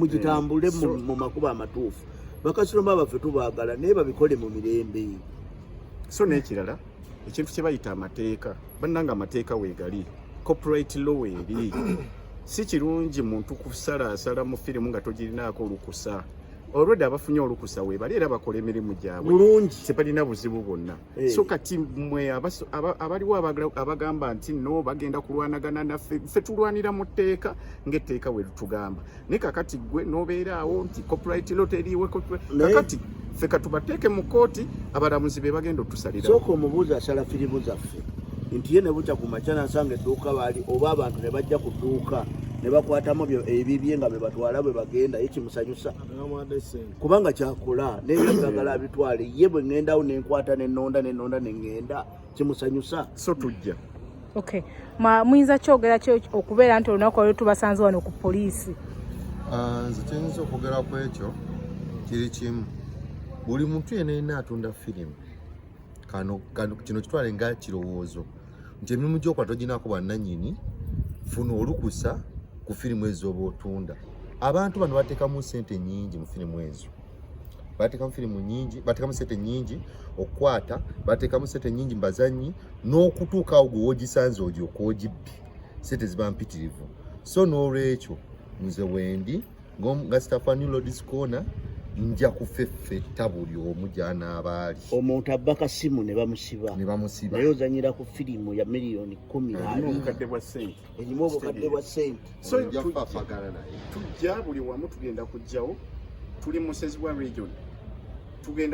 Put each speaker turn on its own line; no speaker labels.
Mugitambule mu makubo amatuufu. Bakasitoma baffe tubaagala, naye babikole mu mirembe.
So n'ekirala, ekintu kye bayita amateeka, bannanga, amateeka weegali, copyright law eri. Si kirungi muntu kusalaasala mu firimu nga togirinaako olukusa. Olwedde abafunye olukusa weebali era bakola emirimu gyabwe
bulungi,
tebalina buzibu bwonna. So kati mmwe abaliwo abagamba nti no bagenda kulwanagana naffe, ffe tulwanira mu tteeka ng'etteeka we litugamba. Naye kakati gwe n'obeera awo nti copyright law teriiwe, kakati ffe katubateeke mu kooti, abalamuzi be bagenda otusalira.
Sooka omubuuzi asala firimu zaffe nti ye ne bukya ku makya nasanga edduuka baali oba abantu ne bajja ku dduuka ne bakwatamu ebibye nga bwe batwala bwe bagenda, ye kimusanyusa?
Bamuwadde ssente.
Kubanga kyakola nebyagala abitwale. Ye bwe ŋŋendawo nenkwata nenonda nenonda neŋŋenda, kimusanyusa?
So tujja.
Okay, muyinza kyogera ki okubeera nti olunaku olwo tubasanze wano ku poliisi?
Ah, nze kyenyinza okwogera ku ekyo kiri kimu. Buli muntu yenna yenna atunda firimu, kano kino kitwale nga kirowoozo nti emirimu gyokola toginako bwannannyini. Funa olukusa ku firimu ezo oba otunda. Abantu bano bateekamu sente nyingi mu firimu ezo, bateekamu firimu nyingi, bateekamu sente nyingi okukwata, bateekamu sente nyingi mu bazannyi n'okutuuka awo gwe wogisanze ogyoka ogibbi, sente ziba mpitirivu. So n'olwekyo nze wendi nga staff wa New Lords Corner, nja kufeffetta buli omu gy'anaaba ali.
Omuntu abba kasimu ne bamusiba.
Ne bamusiba.
Naye ozanyira ku firimu ya miliyoni 10
Erimu
20.
Obukadde bwa ssente.
Erimu obukadde bwa ssente.
So
Nja kufaafagana naye.
Tujja buli wamu, tugenda kujjawo. Tuli mu Sezibwa region, tugenda.